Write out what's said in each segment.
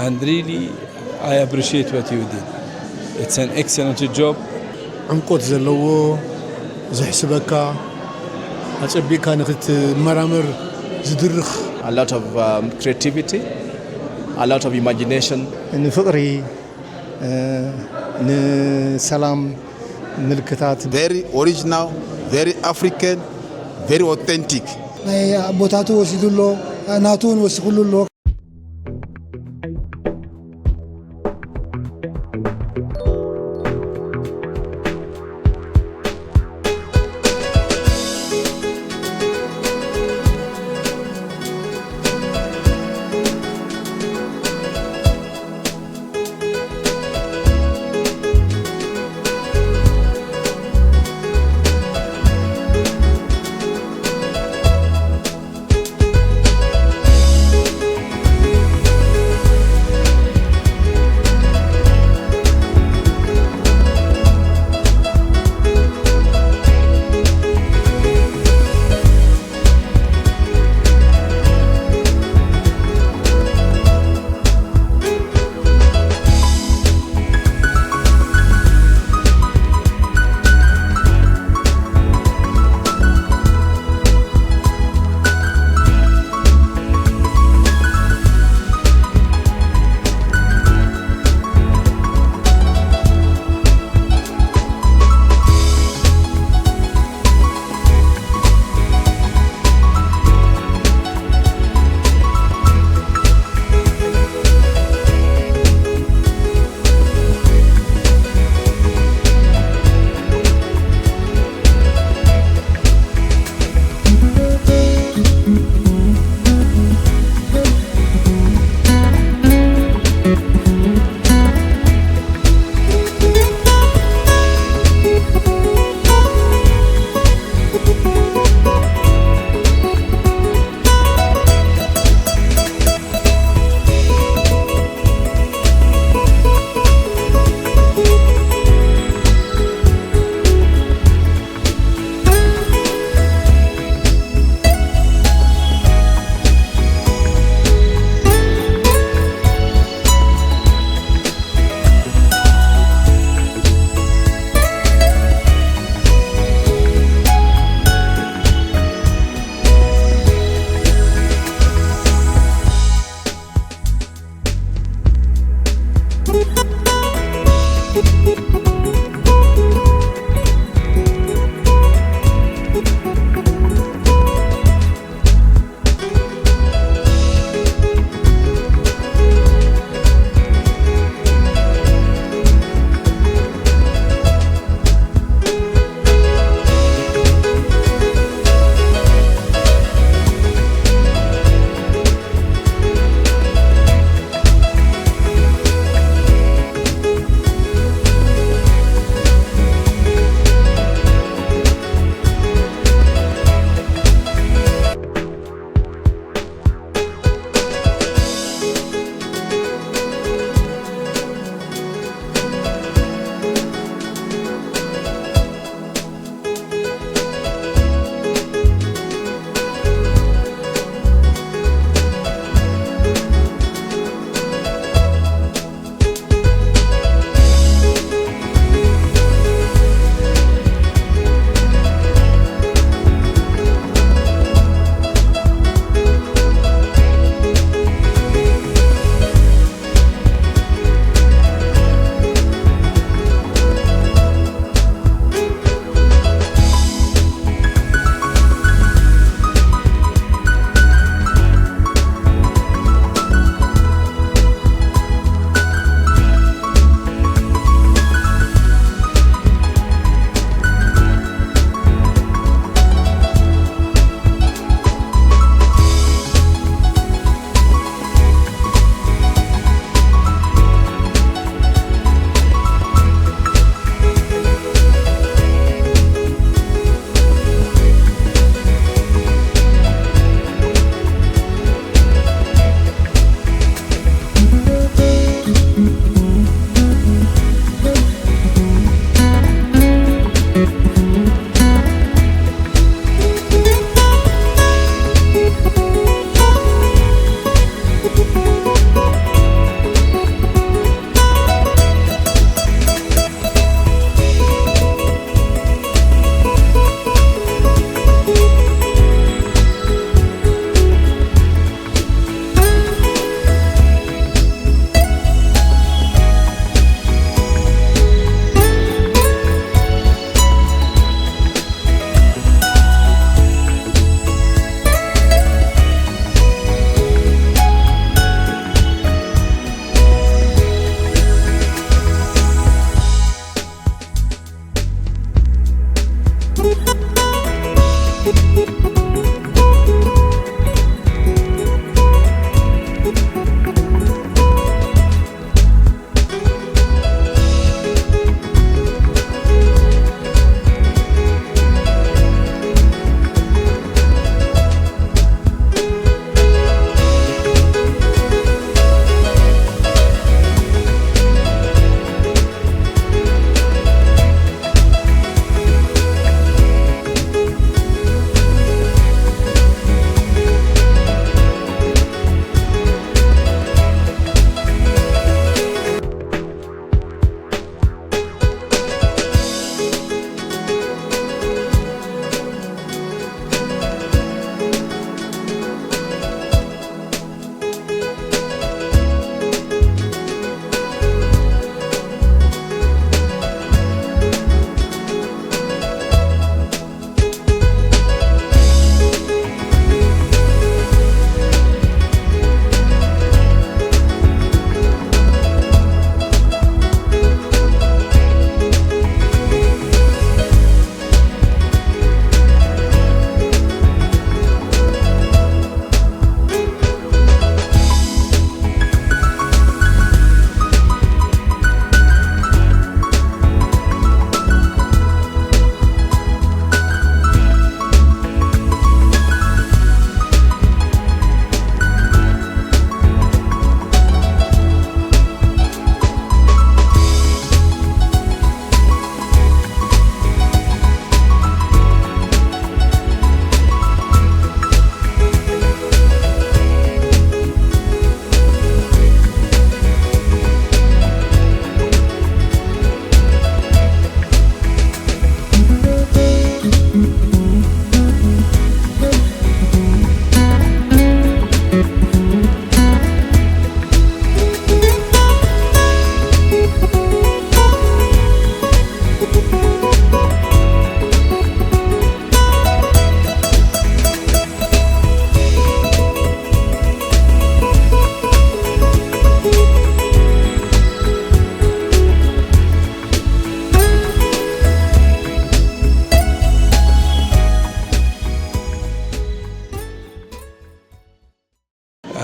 And really, I appreciate what you did. It's an excellent job. ዕምቆት ዘለዎ፣ ዘሕስበካ፣ ኣጸቢቕካ ንክትመራመር ዝድርኽ። A lot of um, creativity, a lot of imagination. ንፍቕሪ፣ ንሰላም ምልክታት። Very original, very African, very authentic. ናይ ኣቦታቱ ወሲዱ ኣሎ፣ ናቱ እውን ወሲኹሉ ኣሎ።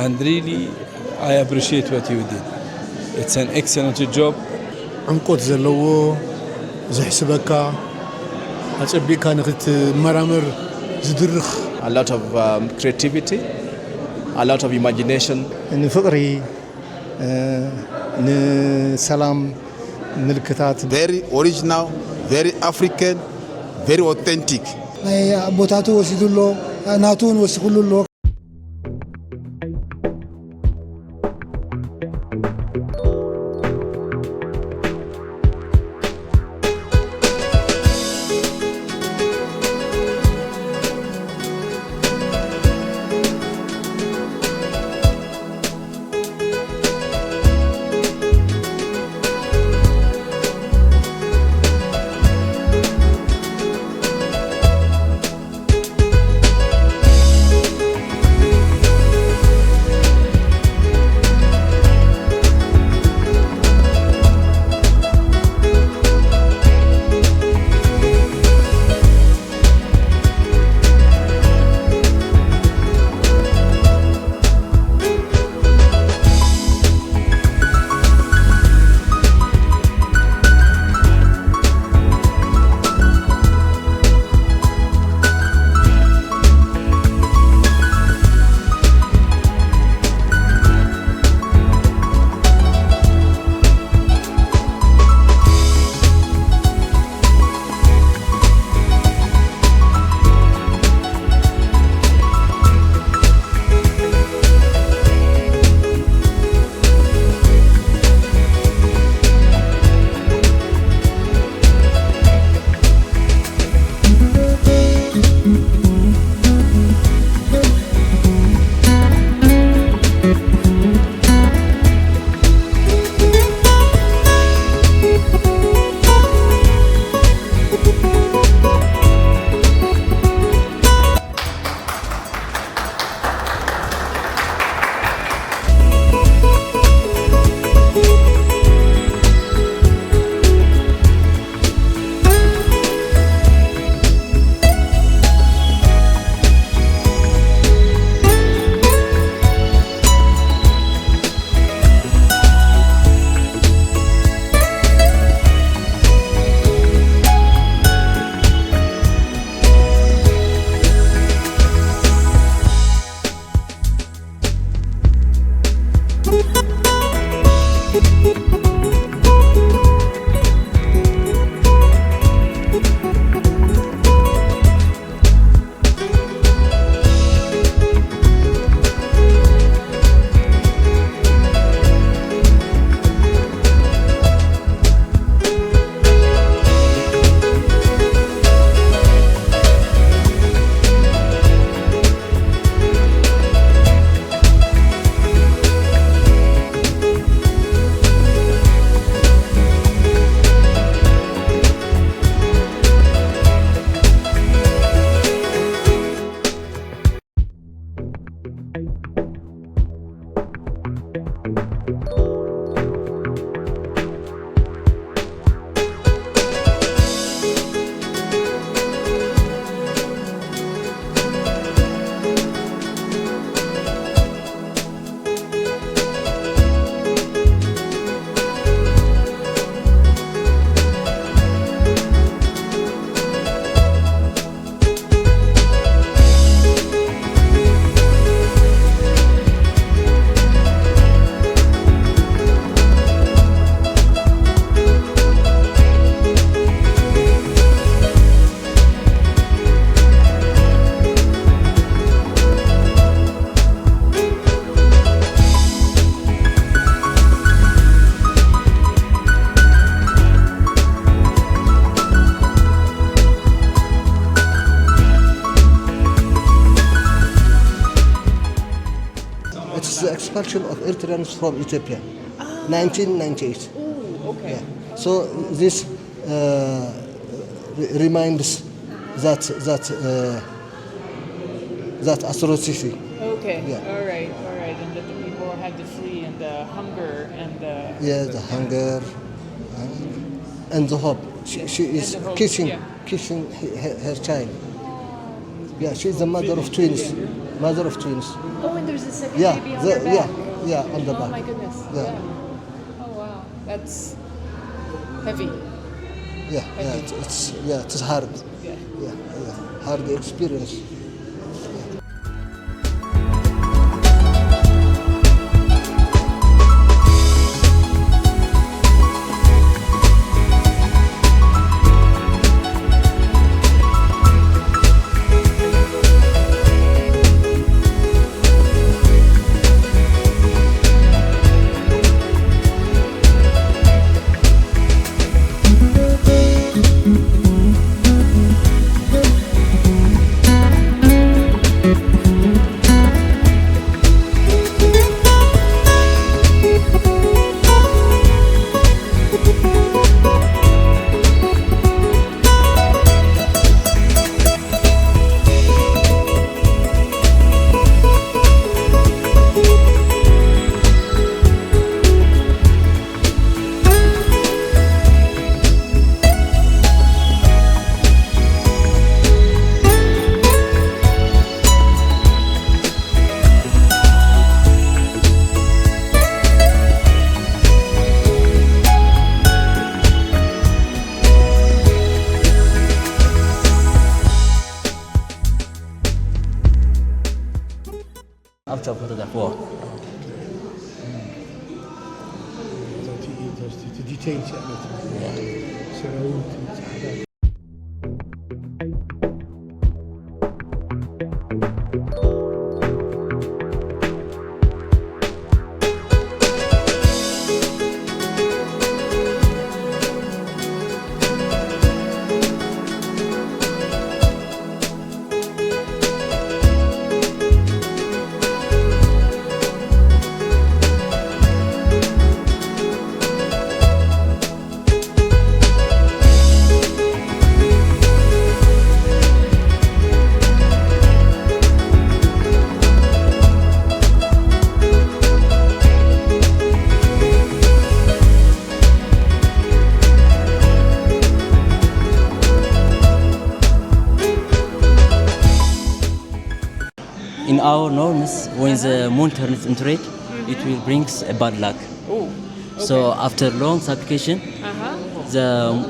And really, I appreciate what you did. It's an excellent job. ዕምቆት ዘለዎ፣ ዘሕስበካ፣ ኣጸቢቕካ ንኽትመራመር ዝድርኽ። A lot of um, creativity, a lot of imagination. ንፍቕሪ፣ ንሰላም ምልክታት። Very original, very African, very authentic. ናይ ኣቦታቱ ወሲዱ ኣሎ፣ ናቱ እውን ወሲኹሉ ኣሎ። It's the expulsion of Eritreans from Ethiopia, nineteen ninety-eight. Oh, okay. Yeah. So this uh, re- reminds that that uh, that atrocity. Okay. Yeah. All right. All right. And that the people had to flee and the hunger and the. Yeah, the hunger uh, and the hope. She, she is the hope, kissing, yeah. Kissing her, her child. Yeah, she's the mother of twins. Mother of twins. Oh, and there's a second Yeah, baby on the, her back. Yeah, yeah, on the Oh back. My goodness. Yeah. Oh wow, that's heavy. Yeah, yeah, it's, it's yeah, it's hard. Yeah. Yeah, yeah, hard experience. ኣብታ ቦታ ዛፍ ዎ ዲቴይል ሰራዊት ፃዕዳ In our norms, when the moon turns into red, it will brings a bad luck. Oh. So after long supplication, Uh-huh. the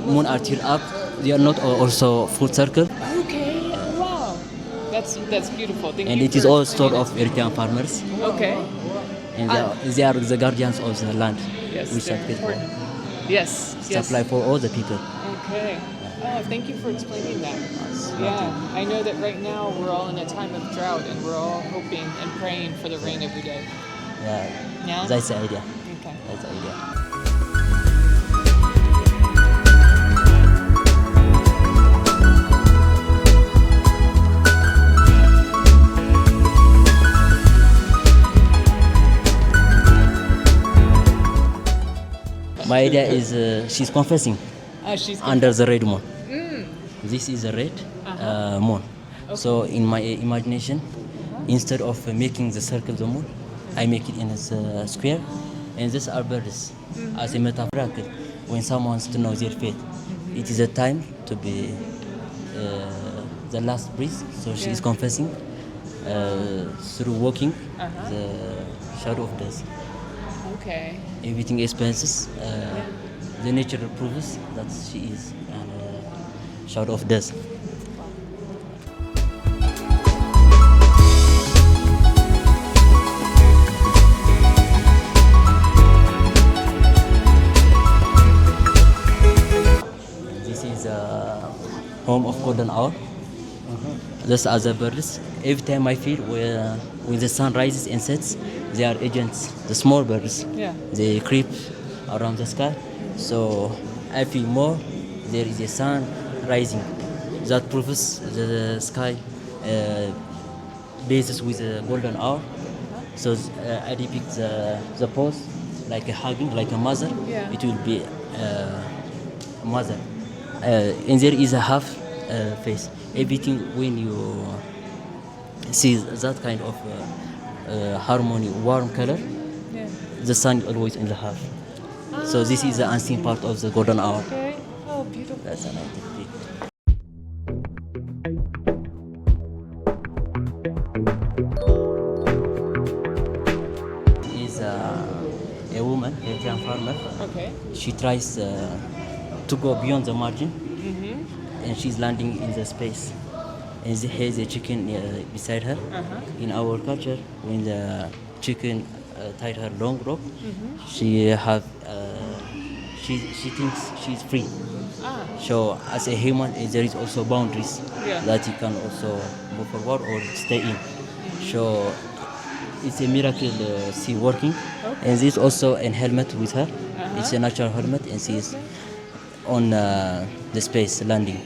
moon are tear up. They are not al- also full circle, Okay. Wow. That's that's beautiful. Thank and you it is for all story explaining. Of Eritrean farmers, Okay. and they are, they are the guardians of the land. Yes. Which They're are good important. for Yes. Yes. Supply for all the people. Okay. Oh, thank you for explaining that. Yeah, I know that right now we're all in a time of drought and we're all hoping and praying for the rain every day. Yeah, Yeah? That's the idea. Okay. That's the idea. My idea is uh, she's confessing. Uh, she's Under the red moon. This is the red uh, moon. So in my imagination, instead of making the circle the moon, I make it in a s- square. And these are birds. As a metaphor, when someone wants to know their fate, it is a time to be uh, the last breath. So she is confessing uh, through walking the shadow of death. Okay. Everything expenses. Uh, the nature proves that she is a uh, shadow of death. This is a home of golden hour. Those are the birds. Every time I feel where, when the sun rises and sets, they are agents, the small birds. Yeah. They creep around the sky. So I feel more there is a sun rising. That proves the sky uh, bases with a golden hour. So uh, I depict the, the pose like a hugging, like a mother. Yeah. It will be uh, a mother. Uh, and there is a half uh, face. Everything when you see that kind of uh, uh, harmony, warm color, Yeah. The sun always in the half. So this is the unseen part of the golden hour. Okay. Oh, beautiful. That's another thing. She is uh, a woman, Eritrean farmer. Okay. She tries uh, to go beyond the margin, and she's landing in the space. And the, here's a chicken uh, beside her. In our culture, when the chicken uh, tied her long rope, she have uh, she she thinks she's free. So as a human, eh, there is also boundaries Yeah. that you can also move forward or stay in. So it's a miracle uh, she working, and this also an helmet with her. It's a natural helmet, and she's on uh, the space landing.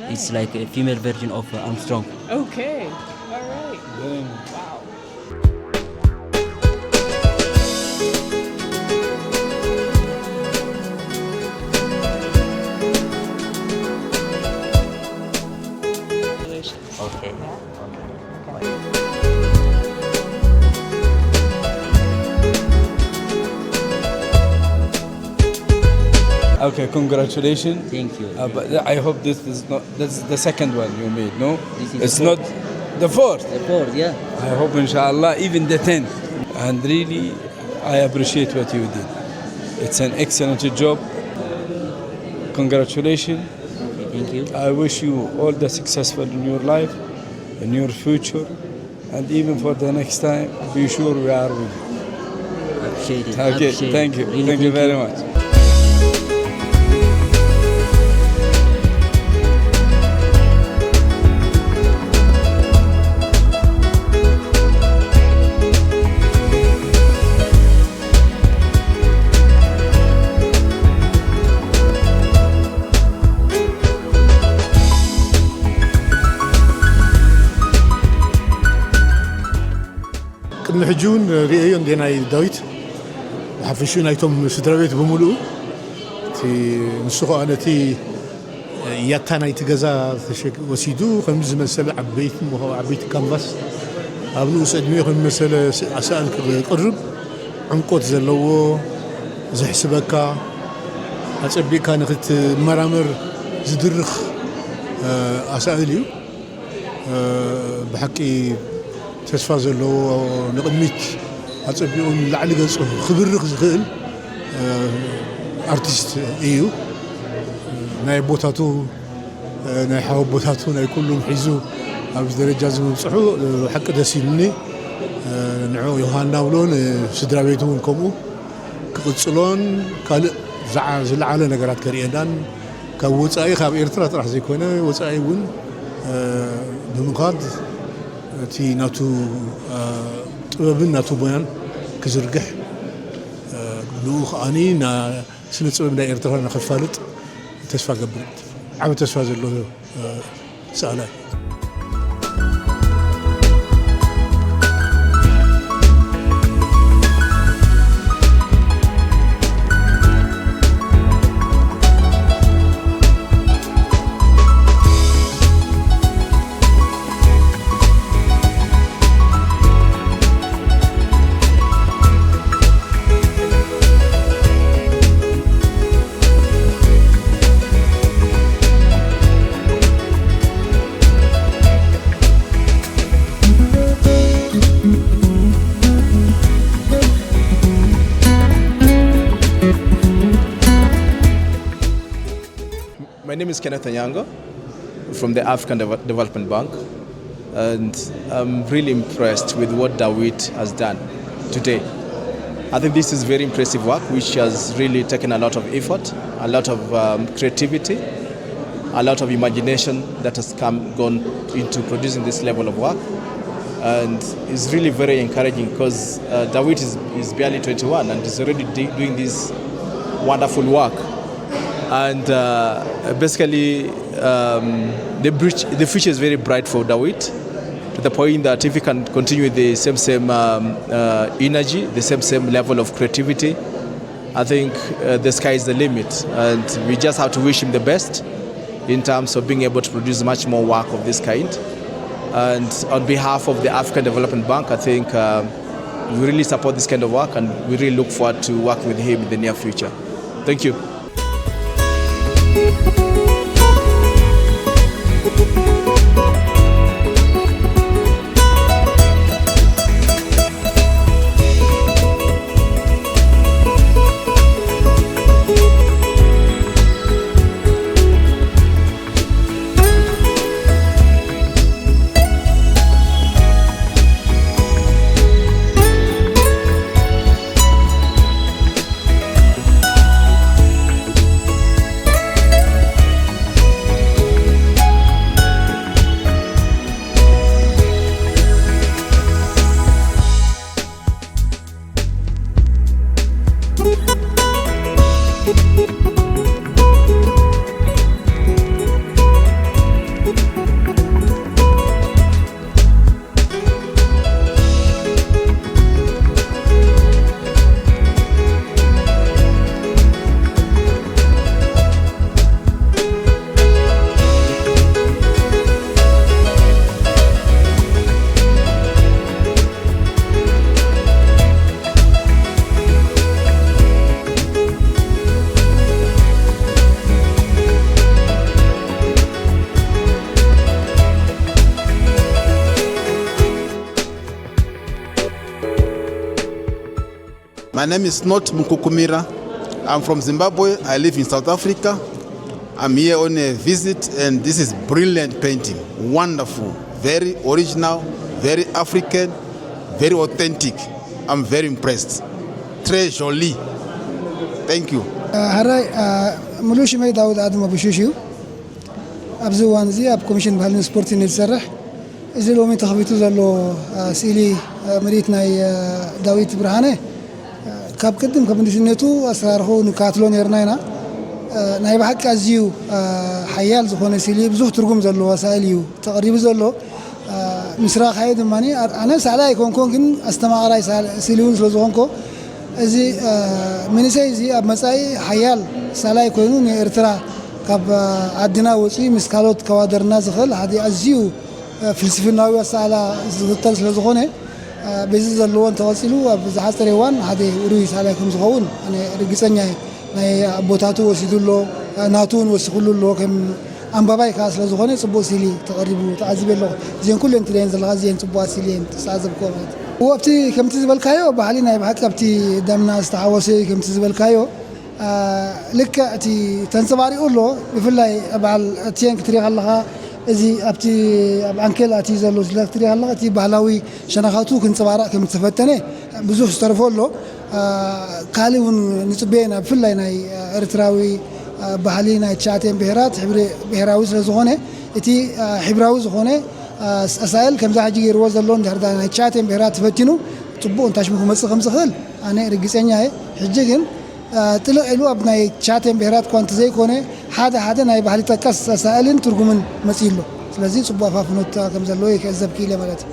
It's like a female version of uh, Armstrong. Okay. All right. Wow. Okay. Okay, congratulations. Thank you. Uh, but I hope this is not, that's the second one you made, no? This is It's the not the fourth. The fourth, yeah. I hope, inshallah, even the tenth. And really, I appreciate what you did. It's an excellent job. Congratulations. Thank you. I wish you all the successful in your life, in your future, and even for the next time, be sure we are with you. Appreciate it. Okay, Appreciate it. thank you. Really, Thank you very you. Much. ቅድሚ ሕጂ እውን ርእየዮ እንዴ ናይ ዳዊት ብሓፈሽኡ ናይቶም ስድራ ቤት ብምሉኡ እቲ ንሱ ከዓ ነቲ ያታ ናይቲ ገዛ ተሸክ- ወሲዱ ከምዚ ዝመሰለ ዓበይቲ ዓበይቲ ካንቫስ ኣብ ንኡስ ዕድሚኡ ከም መሰለ ኣሳእል ክቅርብ ዕምቆት ዘለዎ ዘሕስበካ ኣጸቢቕካ ንክትመራመር ዝድርኽ ኣሳእል እዩ። ብሓቂ ተስፋ ዘለዎ ንቕድሚት ኣጸቢቑ ንላዕሊ ገጹ ክብርኽ ዝኽእል ኣርቲስት እዩ። ናይ ኣቦታቱ ናይ ሓወቦታቱ ናይ ኩሉም ሒዙ ኣብዚ ደረጃ እዚ ምብፅሑ ሓቂ ደስ ኢሉኒ። ንዑ ዮሃና ብሎ ንስድራ ቤቱ እውን ከምኡ ክቕፅሎን ካልእ ዝዓ- ዝለዓለ ነገራት ከርእየናን ካብ ወፃኢ ካብ ኤርትራ ጥራሕ ዘይኮነ ወፃኢ እውን ብምኻድ እቲ ናቱ ጥበብን ናቱ ሞያን ክዝርግሕ ንኡ ከዓኒ ስነ ጥበብ ናይ ኤርትራ ንኸፋልጥ ተስፋ ገብር። ዓቢ ተስፋ ዘሎ ሰኣላይ። My name is Kenneth Anyango from the African Deve- Development Bank, and I'm really impressed with what Dawit has done today. I think this is very impressive work, which has really taken a lot of effort, a lot of um, creativity, a lot of imagination that has come gone into producing this level of work, and it's really very encouraging because uh, Dawit is, is barely twenty-one and is already de- doing this wonderful work. And uh, basically, um, the, bridge, the future is very bright for Dawit to the point that if he can continue with the same same um, uh, energy, the same same level of creativity, I think uh, the sky is the limit, and we just have to wish him the best in terms of being able to produce much more work of this kind. And on behalf of the African Development Bank, I think uh, we really support this kind of work, and we really look forward to working with him in the near future. Thank you. My name is not Mukukumira. I'm from Zimbabwe. I live in South Africa. I'm here on a visit, and this is brilliant painting. Wonderful. Very original, very African, very authentic. I'm very impressed. Très joli. Thank you. ሕራይ፣ ምሉእ ሽመይ ዳውድ ኣድማ ብሹሽ እዩ። ኣብዚ እዋን እዚ ኣብ ኮሚሽን ባህልን ስፖርትን እዩ ዝሰርሕ። እዚ ሎሚ ተኸፊቱ ዘሎ ስእሊ ምርኢት ናይ ዳዊት ብርሃነ፣ ካብ ቅድም፣ ካብ ንእስነቱ ኣሰራርሑ ንከታተሎ ነይርና ኢና። ናይ ብሓቂ ኣዝዩ ሓያል ዝኾነ ስእሊ፣ ብዙሕ ትርጉም ዘለዎ ሳእል እዩ ተቐሪቡ ዘሎ። ምስ ረኣኻዮ ድማ፣ ኣነ ሳእላይ ኣይኮንኩን፣ ግን ኣስተማቓራይ ስእሊ እውን ስለ ዝኾንኩ፣ እዚ መንእሰይ እዚ ኣብ መጻኢ ሓያል ሳእላይ ኮይኑ ንኤርትራ ካብ ዓድና ወጺኡ ምስ ካልኦት ከዋደርና ዝኽእል ሓደ ኣዝዩ ፍልስፍናዊ ኣሰኣላ ዝኽተል ስለ ዝኾነ፣ በዚ ዘለዎ እንተቐጺሉ ኣብ ዝሓጸረ እዋን ሓደ ውሩይ ሳእላይ ከም ዝኸውን ኣነ ርግጸኛ እየ። ናይ ኣቦታቱ ወሲዱ ኣሎ፣ ናቱ እውን ወሲኹሉ ኣሎ። ከም ኣንባባይ ከኣ ስለ ዝኾነ ጽቡቕ ስእሊ ተቐሪቡ ተዓዚበ ኣለኹ። እዚአን ኩለን ትርእየን ዘለኻ እዚአን ጽቡቓት ስእሊ እየን ዝተዓዘብክዎ ማለት እዩ። ኣብቲ ከምቲ ዝበልካዮ ባህሊ ናይ ብሓቂ ኣብቲ ደምና ዝተሓወሰ እዩ። ከምቲ ዝበልካዮ ልክዕ እቲ ተንጸባሪቑ ኣሎ። ብፍላይ በዓል እትየን ክትርኢ ከለኻ፣ እዚ ኣብቲ ኣብ ዓንኬል ኣትዩ ዘሎ ስለ ክትርኢ ከለኻ፣ እቲ ባህላዊ ሸነኻቱ ክንጸባረቕ ከም ዝተፈተነ ብዙሕ ዝተረፎ ኣሎ። ካልእ እውን ንጽበዮ ኢና። ብፍላይ ናይ ኤርትራዊ ባህሊ ናይ ትሽዓተን ብሄራት ሕብሪ ብሄራዊ ስለ ዝኾነ፣ እቲ ሕብራዊ ዝኾነ ኣሳእል ከምዛ ሕጂ ገይርዎ ዘሎ እንድሕር ዳ ናይ ትሽዓተን ብሄራት ተፈቲኑ ጽቡቕ እንታሽሙ ክመጽእ ከም ዝኽእል ኣነ ርግጸኛ እየ። ሕጂ ግን ጥልቕ ኢሉ ኣብ ናይ ትሽዓተን ብሄራት እኳ እንተዘይኮነ፣ ሓደ ሓደ ናይ ባህሊ ጠቀስ ኣሳእልን ትርጉምን መጺኡ ኣሎ። ስለዚ ጽቡቕ ኣፋፍኖት ከም ዘለዎ ይክዕዘብ ክኢለ ማለት እዩ።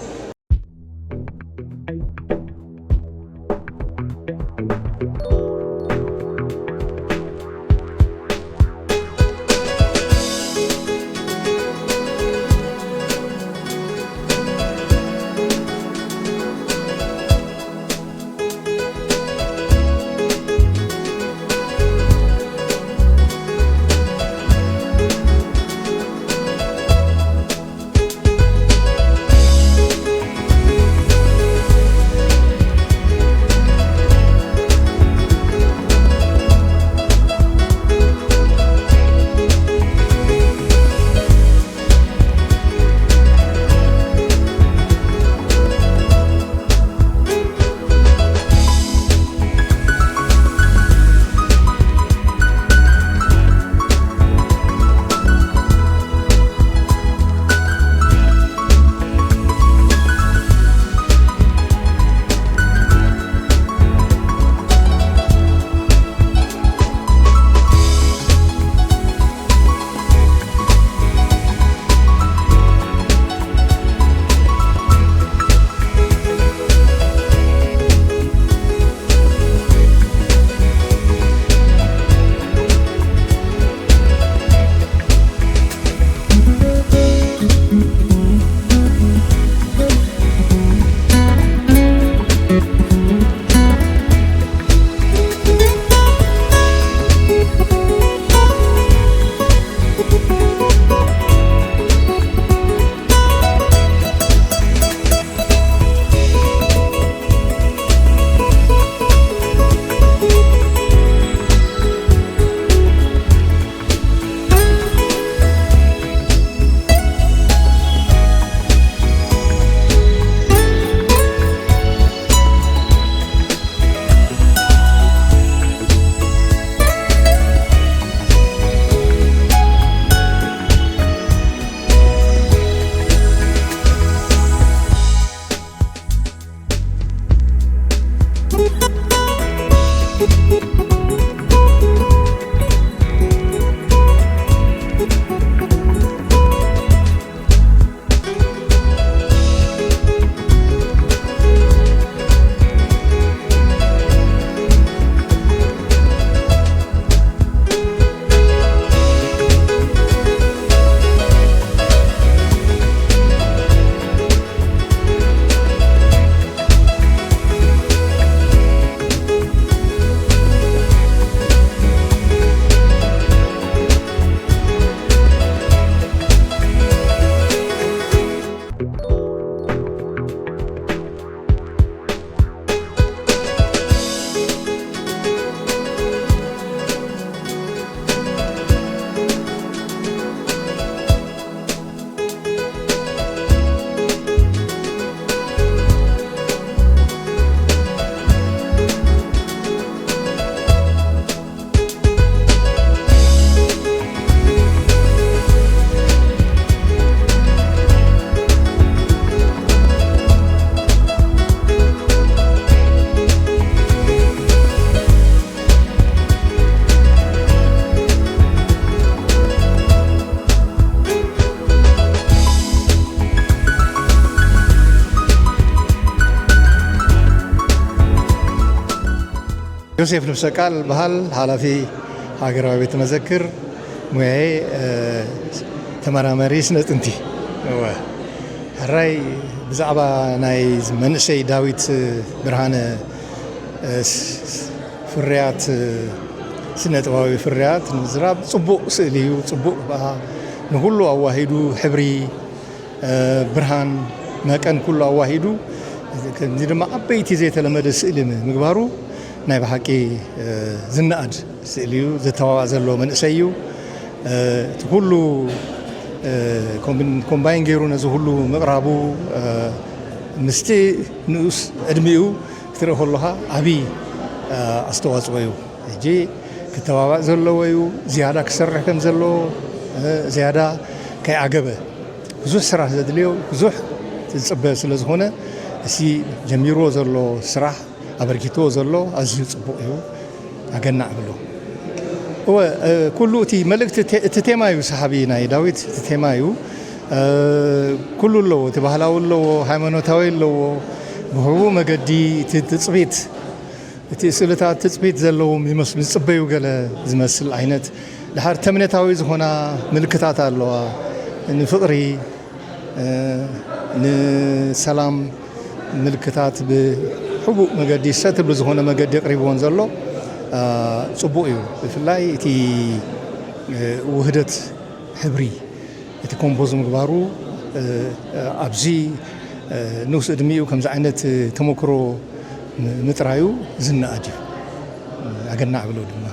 ዮሴፍ ንብሰቃል በሃል፣ ሓላፊ ሃገራዊ ቤተ መዘክር፣ ሙያዬ ተመራመሪ ስነ ጥንቲ። እወ፣ ሕራይ፣ ብዛዕባ ናይ መንእሰይ ዳዊት ብርሃነ ፍርያት፣ ስነ ጥባዊ ፍርያት ንምዝራብ ጽቡቕ ስእሊ እዩ። ጽቡቕ ንኹሉ ኣዋሂዱ፣ ሕብሪ፣ ብርሃን፣ መቀን ኩሉ ኣዋሂዱ፣ ከምዚ ድማ ዓበይቲ ዘይተለመደ ስእሊ ምግባሩ ናይ ብሓቂ ዝነኣድ ስእሊ እዩ። ዘተባባዕ ዘሎ መንእሰይ እዩ። እቲ ኩሉ ኮምባይን ገይሩ ነዚ ኩሉ ምቕራቡ፣ ምስቲ ንኡስ ዕድሚኡ ክትርኢ ከለኻ ዓብዪ ኣስተዋፅኦ እዩ። ሕጂ ክተባባዕ ዘለዎ እዩ። ዝያዳ ክሰርሕ ከም ዘለዎ፣ ዝያዳ ከይዓገበ ብዙሕ ስራሕ ዘድልዮ፣ ብዙሕ ዝፅበ ስለ ዝኾነ፣ እዚ ጀሚርዎ ዘሎ ስራሕ፣ ኣበርኪትዎ ዘሎ ኣዝዩ ፅቡቕ እዩ። ኣገናዕ ብሎ። እወ፣ ኩሉ እቲ መልእክቲ፣ እቲ ቴማ እዩ ሰሓቢ ናይ ዳዊት፣ እቲ ቴማ እዩ። ኩሉ ኣለዎ፣ እቲ ባህላዊ ኣለዎ፣ ሃይማኖታዊ ኣለዎ። ብሕቡእ መገዲ እቲ ትፅቢት፣ እቲ ስእልታት ትፅቢት ዘለዎም ይመስሉ፣ ዝፅበዩ ገለ ዝመስል ዓይነት። ድሓር ተምኔታዊ ዝኾና ምልክታት ኣለዋ። ንፍቕሪ፣ ንሰላም ምልክታት ብሕቡእ መገዲ፣ ሰትል ብዝኾነ መገዲ ኣቕሪብዎን ዘሎ፣ ጽቡቕ እዩ። ብፍላይ እቲ ውህደት ሕብሪ፣ እቲ ኮምፖዝ ምግባሩ፣ ኣብዚ ንኡስ ዕድሚኡ ከምዚ ዓይነት ተመክሮ ምጥራዩ ዝነኣድ እዩ። ኣገናዕ ብሎ ድማ።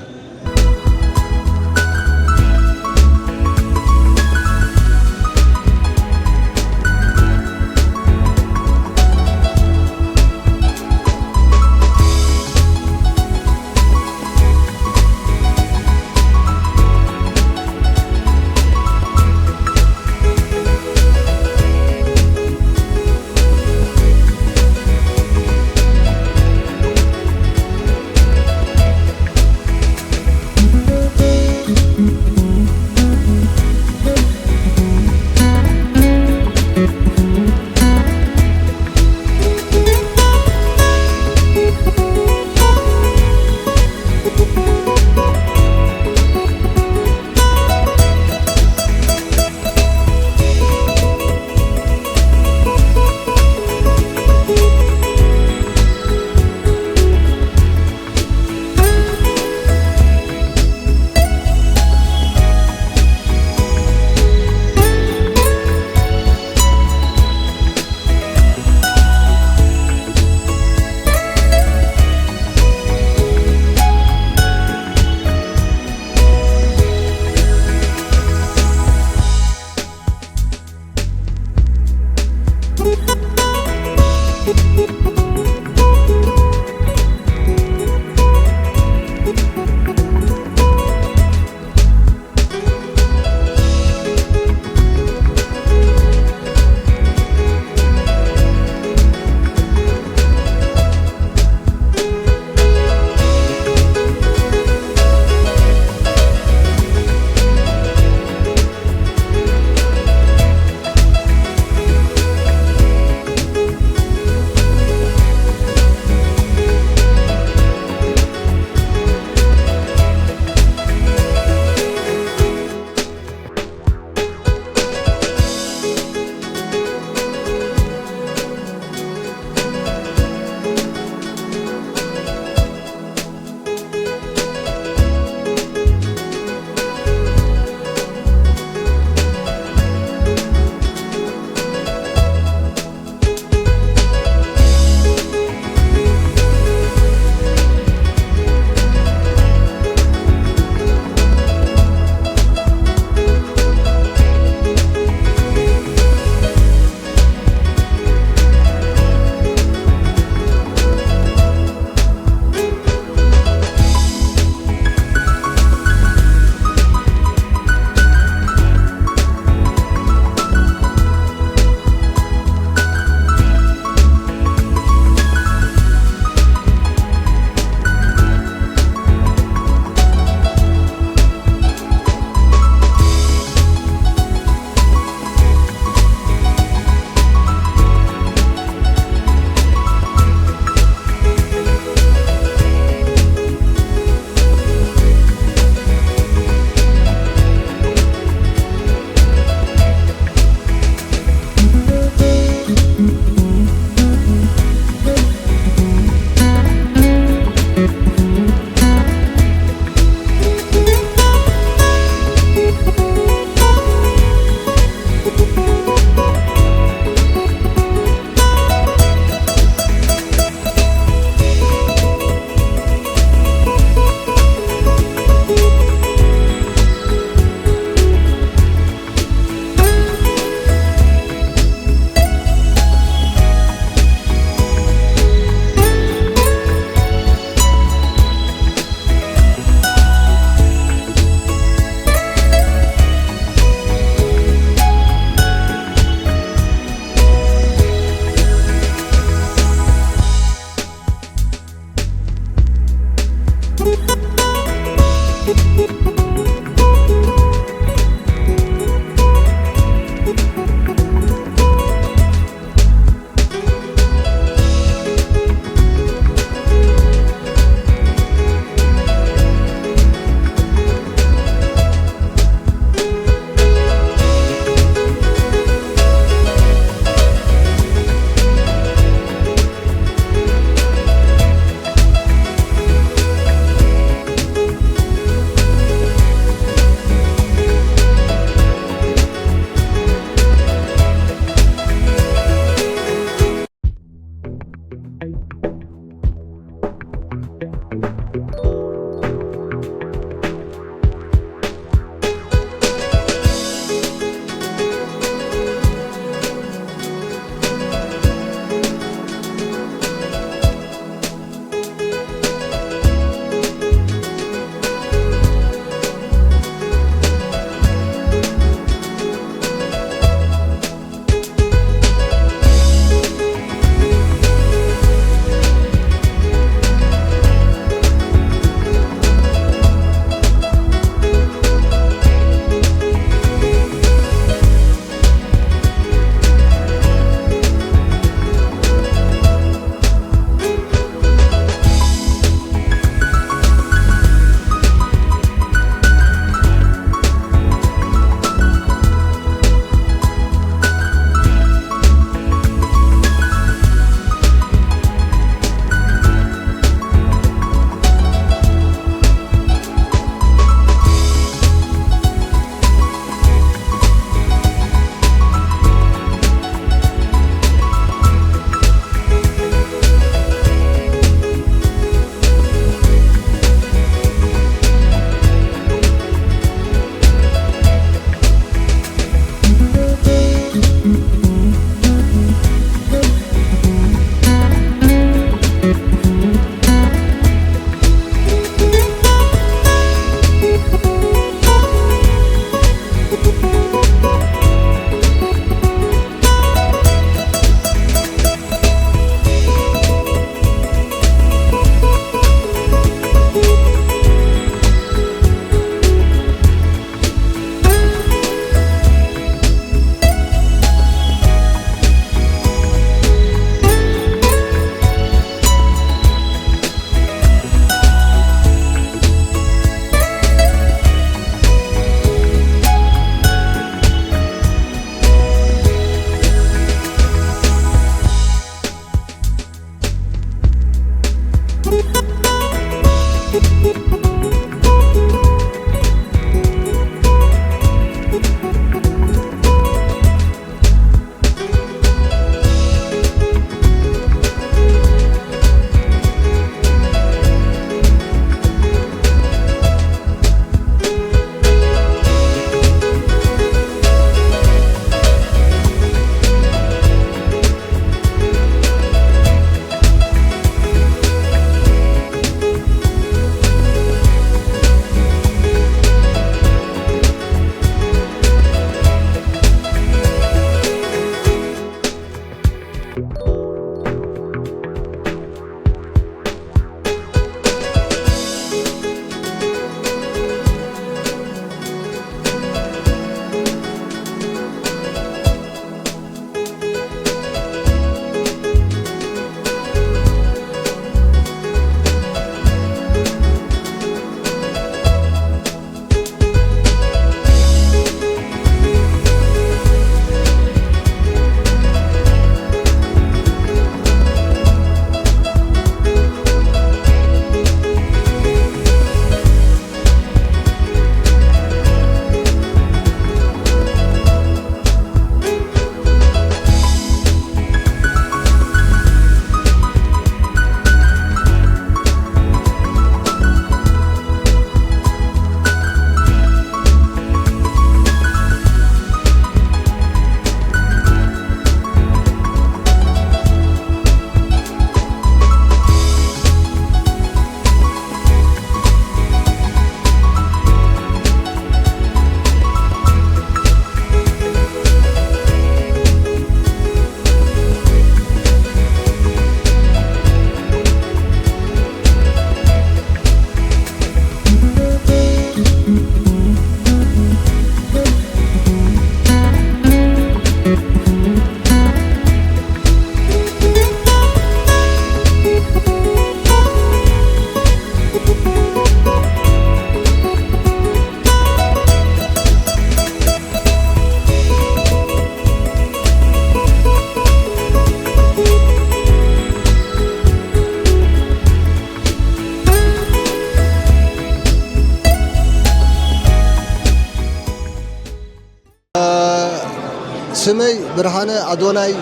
ስመይ ብርሃነ ኣዶናይ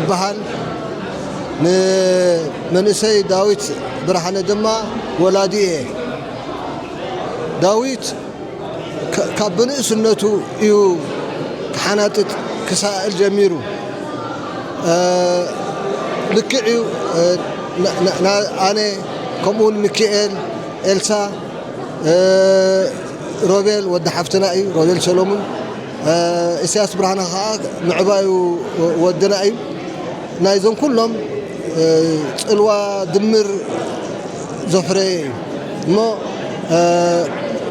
እበሃል። ንመንእሰይ ዳዊት ብርሃነ ድማ ወላዲ እየ። ዳዊት ከ-፣ ካብ ብንእስነቱ እዩ ክሓናጥጥ ክሳእል ጀሚሩ። እ፣ ልክዕ እዩ። እ፣ ና-፣ ና-፣ ና-፣ ኣነ ከምኡውን ሚኪኤል፣ ኤልሳ፣ እ፣ ሮቤል ወዲ ሓፍትና እዩ፣ ሮቤል ሰሎሙን። እ፣ ኢሳያስ ብርሃነ ኸዓ ምዕባዩ ወድና እዩ። ናይዞም ኩሎም፣ እ፣ ጽልዋ ድምር ዘፍረየ እዩ። እሞ፣ እ፣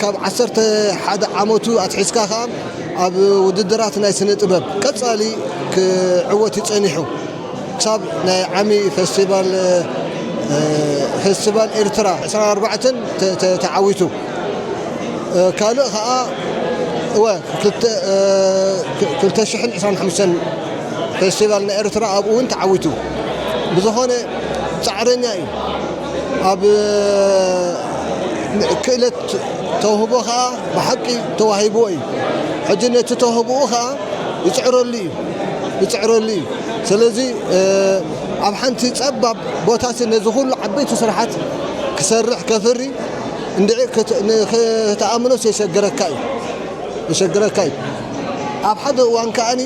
ካብ ዓሰርተ ሓደ ዓመቱ ኣትሒዝካ ኸዓ ኣብ ውድድራት ናይ ስነ ጥበብ ቀጻሊ ክዕወት እዩ ጸኒሑ። ክሳብ ናይ ዓሚ ፌስቲቫል፣ እ፣ ፌስቲቫል ኤርትራ ዕስራን ኣርባዕተን ተ-፣ ተ-፣ ተዓዊቱ። እ፣ ካልእ ኸዓ፣ እወ፣ ክልተ፣ እ፣ ክ-፣ ክልተ ሽሕን ዕስራን ሓሙሽተን ፌስቲቫል ናይ ኤርትራ ኣብኡ እውን ተዓዊቱ። ብዝኾነ ጻዕረኛ እዩ። ኣብ፣ እ፣ ክእለት ተውህቦ ኸዓ ብሓቂ ተዋሂብዎ እዩ። ሕጂ ነቲ ተውህቦኡ ኸዓ ይጽዕረሉ እዩ፣ ይጽዕረሉ እዩ። ስለዚ፣ እ፣ ኣብ ሓንቲ ጸባብ ቦታሲ ነዚ ኩሉ ዓበይቲ ስራሓት ክሰርሕ፣ ከፍሪ እንድዒ ክት-፣ ን-፣ ክትኣምኖስ የሸግረካ እዩ፣ የሸግረካ እዩ። ኣብ ሓደ እዋን ከኣኒ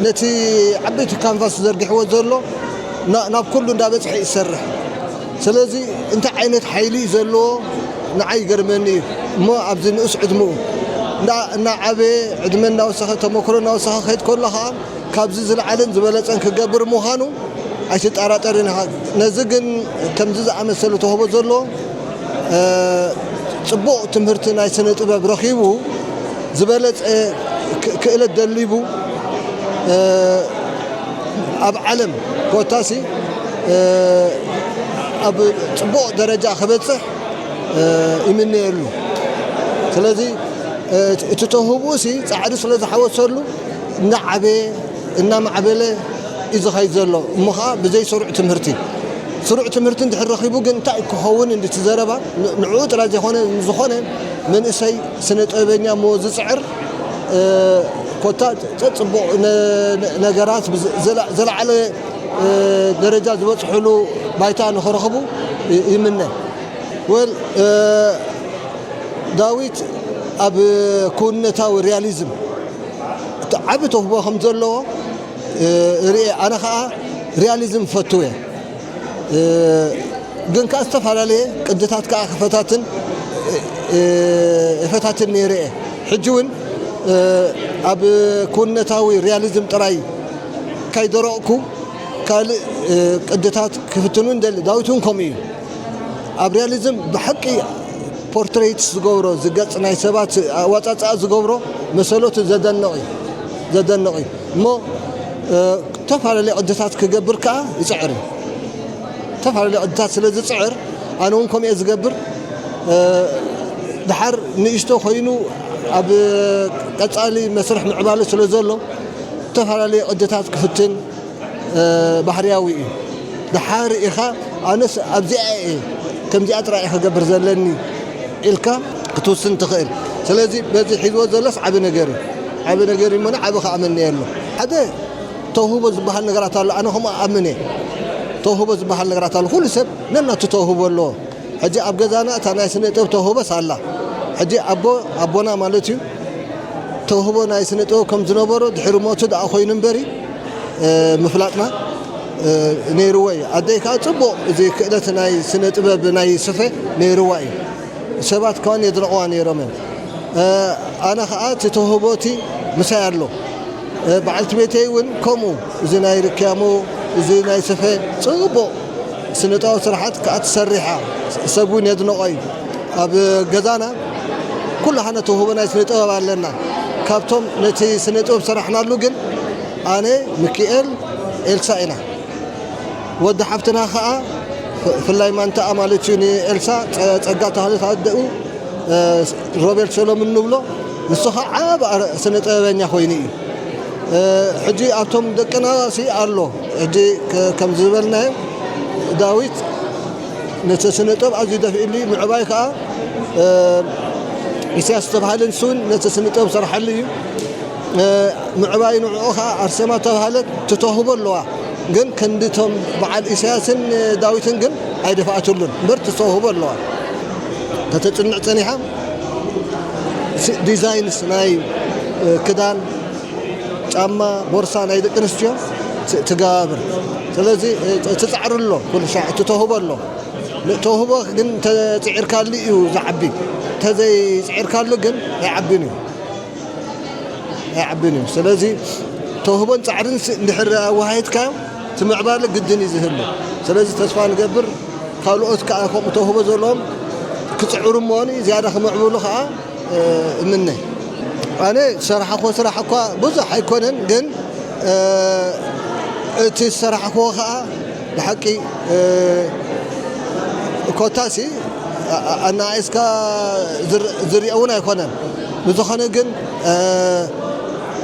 ነቲ ዓበይቲ ካንቫስ ዘርጊሕዎ ዘሎ ና-፣ ናብ ኩሉ እንዳበጽሐ ይሰርሕ። ስለዚ እንታይ ዓይነት ሓይሊ እዩ ዘለዎ ንዓይ ይገርመኒ እዩ። እሞ ኣብዚ ንኡስ ዕድመኡ እንዳ-፣ እናዓበየ፣ ዕድመ እናወሰኸ፣ ተመክሮ እናወሰኸ ክኸይድ ከሎ ኸዓ ካብዚ ዝለዓለን ዝበለጸን ክገብር ምዃኑ ኣይትጠራጠርን ኢኻ። ነዚ ግን ከምዚ ዝኣመሰለ ተውህቦ ዘለዎ፣ እ፣ ጽቡቕ ትምህርቲ ናይ ስነ ጥበብ ረኺቡ፣ ዝበለጸ ክ-፣ ክእለት ደሊቡ፣ እ፣ ኣብ ዓለም ኮታሲ፣ እ፣ ኣብ ጽቡቕ ደረጃ ክበጽሕ፣ እ፣ ይምነየሉ። ስለዚ፣ እ፣ እቲ ተውህቦኡሲ ጻዕሪ ስለ ዝሓወሰሉ እናዓበየ እናማዕበለ እዩ ዝኸይድ ዘሎ። እሞ ኸዓ ብዘይ ስሩዕ ትምህርቲ፣ ስሩዕ ትምህርቲ እንድሕር ረኺቡ ግን እንታይ ክኸውን እንዲ እቲ ዘረባ ን-፣ ንዕኡ ጥራይ ዘይኮነ ንዝኾነ መንእሰይ ስነ ጥበበኛ እሞ ዝጽዕር፣ እ፣ ኮታ ጸ-፣ ጽቡቕ ነ-፣ ነ-፣ ነገራት ብዝ-፣ ዘላ-፣ ዘለዓለ፣ እ፣ ደረጃ ዝበጽሕሉ ባይታ ንኽረኽቡ ይ-፣ ይምነ። ወል፣ እ፣ ዳዊት ኣብ ክውንነታዊ ሪያሊዝም እቲ ዓቢ ተውህቦ ከም ዘለዎ፣ እ፣ ርእየ። ኣነ ኸኣ ሪያሊዝም እፈቱ እየ። እ፣ ግን ከኣ ዝተፈላለየ ቅድታት ከኣ ክፈታትን፣ እ፣ ይፈታትን ነይረ እየ። ሕጂ እውን፣ እ፣ ኣብ ክውንነታዊ ሪያሊዝም ጥራይ ካይደረቕኩ ካልእ፣ እ፣ ቅድታት ክፍትን እውን ደሊ። ዳዊት እውን ከምኡ እዩ። ኣብ ሪያሊዝም ብሓቂ ፖርትሬት ዝገብሮ፣ ዝገጽ ናይ ሰባት ኣወጻጽኣ ዝገብሮ መሰሎት ዘደንቕ እዩ፣ ዘደንቕ እዩ። እሞ፣ እ፣ ዝተፈላለዩ ቅድታት ክገብር ከኣ ይጽዕር እዩ። ዝተፈላለዩ ቅድታት ስለ ዝጽዕር፣ ኣነ እውን ከምኡ እየ ዝገብር። እ፣ ድሓር ንእሽቶ ኮይኑ ኣብ ቀጻሊ መስርሕ ምዕባለ ስለ ዘሎ፣ ዝተፈላለዩ ቅድታት ክፍትን፣ እ፣ ባህርያዊ እዩ። ድሓር ኢኻ፣ ኣነስ ኣብዚኣ እየ፣ ከምዚኣ ጥራይ እየ ክገብር ዘለኒ ኢልካ ክትውስን ትኽእል። ስለዚ በዚ ሒዝዎ ዘሎስ ዓቢ ነገር እዩ። ዓቢ ነገር እዩ እሞ ዓቢ ከኣ መን የሎ። ሓደ ተውህቦ ዝበሃል ነገራት ኣሎ። ኣነ ከምኡ እኣምን እየ። ተውህቦ ዝበሃል ነገራት ኣሎ። ኩሉ ሰብ ነናቱ ተውህቦ ኣለዎ። ሕጂ ኣብ ገዛና እታ ናይ ስነ ጥበብ ተውህቦስ ኣላ። ሕጂ ኣቦ፣ ኣቦና ማለት እዩ፣ ተውህቦ ናይ ስነ ጥበብ ከም ዝነበሮ ድሕሪ ሞቱ ደኣ ኮይኑ እምበሪ፣ እ፣ ምፍላጥና፣ እ፣ ነይርዎ እዩ። ኣደይ ከኣ ጽቡቕ እዚ ክእለት ናይ ስነ ጥበብ ናይ ስፈ ነይርዋ እዩ። ሰባት ከኣን የድንቕዋ ነይሮም እዮም። እ፣ ኣነ ከኣ እቲ ተውህቦ እቲ ምሳይ ኣሎ። እ፣ በዓልቲ ቤተይ እውን ከምኡ፣ እዚ ናይ ርክያሞ፣ እዚ ናይ ስፈ ጽቡቕ ስነ ጥበብ ስራሓት ከኣ ትሰርሕ እያ። ሰብ እውን የድንቖ እዩ። ኣብ ገዛና ኩላህና ተውህቦ ናይ ስነ ጥበብ ኣለና። ካብቶም ነቲ ስነ ጥበብ ሰራሕናሉ ግን ኣነ፣ ሚኪኤል፣ ኤልሳ ኢና። ወዲ ሓፍትና ኸኣ ፍ-፣ ፍላይ ማንታኣ ማለት እዩ ንኤልሳ ጸ-፣ ጸጋ ተባህለት ኣደኡ፣ እ፣ ሮቤል ሰሎሙን ንብሎ፣ ንሱ ኸዓ ዓቢ ኣር-፣ ስነ ጥበበኛ ኮይኑ እዩ። እ፣ ሕጂ ኣብቶም ደቅና ሲ ኣሎ። ሕጂ ከ-፣ ከም ዝበልናዮ ዳዊት ነቲ ስነ ጥበብ ኣዝዩ ደፊእሉ እዩ። ምዕባይ ከኣ፣ እ፣ ኢሳያስ ዝተባህለ ንሱ እውን ነቲ ስነ ጥበብ ሰርሓሉ እዩ። ምዕባይ ንዕኡ ኸዓ ኣርሴማ ተባህለት ትተውህቦ ኣለዋ። ግን ክንድቶም በዓል ኢሳያስን ዳዊትን ግን ኣይደፍኣትሉን እምበር ትተውህቦ ኣለዋ። ከተጽንዕ ጸኒሓ፣ ሲ-፣ ዲዛይንስ ናይ፣ እ፣ ክዳን፣ ጫማ፣ ቦርሳ ናይ ደቂ ኣንስትዮ ት-፣ ትገብር። ስለዚ፣ እ፣ ትጻዕር ኣሎ፣ ኩሉ ሻዕ ትተውህቦ ኣሎ። ተውህቦ ግን ተጽዒርካሉ እዩ ዝዓቢ። ተዘይጽዒርካሉ ግን ኣይዓብን እዩ። ኣይዓብን እዩ። ስለዚ ተውህቦን ጻዕርን ስ-፣ እንድሕር ኣወሃሂድካዮ እቲ ምዕባለ ግድን እዩ ዝህሉ። ስለዚ ተስፋ ንገብር ካልኦት ከኣ ከምኡ ተውህቦ ዘለዎም ክጽዕሩ እሞኒ ዝያዳ ክምዕብሉ ከኣ፣ እ፣ እምነ። ኣነ ዝሰራሕክዎ ስራሕ እኳ ብዙሕ ኣይኮነን፣ ግን፣ እ፣ እቲ ዝሰራሕክዎ ከኣ ብሓቂ፣ እ፣ ኮታሲ ኣ-፣ ኣ-፣ ኣነኣኢስካ ዝር-፣ ዝርኦ እውን ኣይኮነን። ብዝኾነ ግን፣ እ፣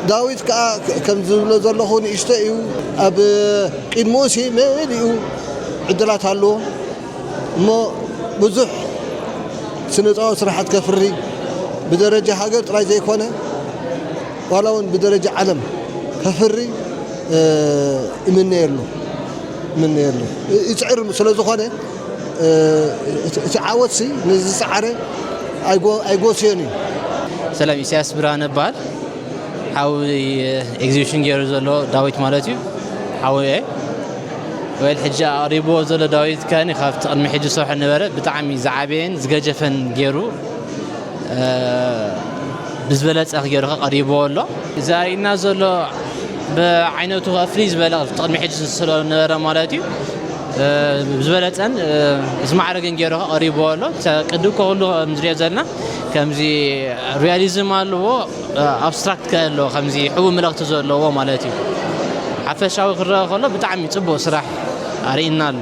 ዳዊት ከኣ ከ-፣ ከም ዝብሎ ዘለኹ ንእሽቶ እዩ። ኣብ ቅድሚኡሲ መሊኡ ዕድላት ኣለዎ። እሞ ብዙሕ ስነ ጥበባዊ ስራሓት ከፍሪ ብደረጃ ሃገር ጥራይ ዘይኮነ ዋላ እውን ብደረጃ ዓለም ከፍሪ፣ እ፣ ይምነየሉ፣ ይምነየሉ። እ፣ ይጽዕር ስለ ዝኾነ፣ እ፣ እቲ፣ እቲ ዓወትሲ ንዝጸዓረ ኣይጎ-፣ ኣይጎስዮን እዩ። ሰላም፣ ኢሳያስ ብርሃነ እበሃል። ሓው ኤግዚቢሽን ገይሩ ዘሎ ዳዊት ማለት እዩ። ሓው እየ። ወይል ሕጂ ኣቕሪብዎ ዘሎ ዳዊት ከኒ ካብቲ ቅድሚ ሕጂ ዝሰርሖ ነበረ ብጣዕሚ ዝዓበየን ዝገጀፈን ገይሩ፣ እ፣ ብዝበለጸ ገይሩ ከቐሪብዎ ኣሎ። እዚ ኣርእና ዘሎ ብዓይነቱ ከፍሊ ዝበለ ቅድሚ ሕጂ ዝስሎ ነበረ ማለት እዩ። እ፣ ብዝበለጸን፣ እ፣ ዝማዕረገን ገይሩ ከቐሪብዎ ኣሎ። ተ-፣ ቅዲ እኮ ኩሉ ከም ዝሪኦ ዘለና ከምዚ ሪያሊዝም ኣለዎ፣ እ፣ ኣብስትራክት ከ ኣለዎ፣ ከምዚ ሕቡእ መልእኽቲ ዘለዎ ማለት እዩ። ሓፈሻዊ ክረአ ከሎ ብጣዕሚ ጽቡቕ ስራሕ ኣርእና ኣሎ።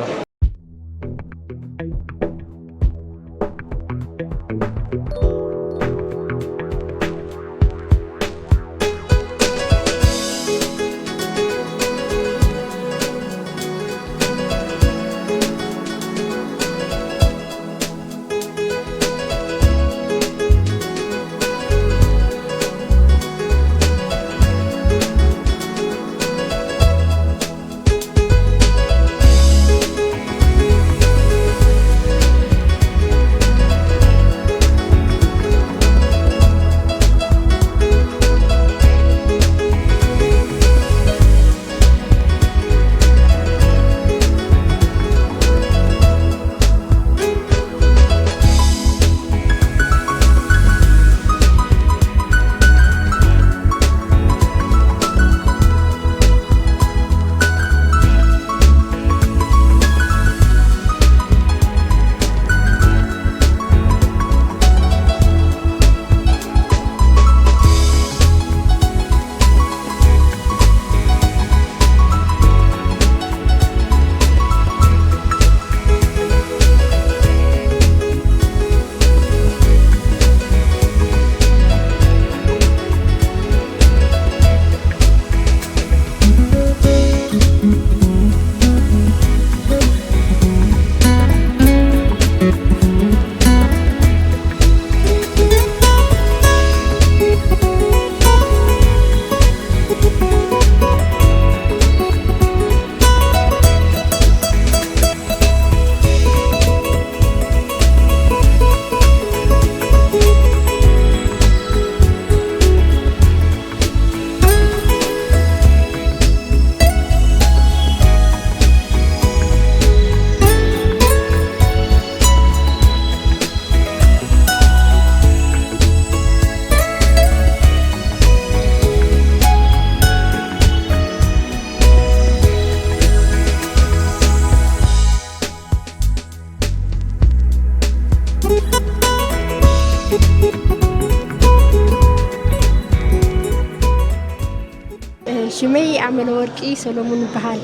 ሽመይ ኣመለወርቂ ሰሎሙን ይበሃል።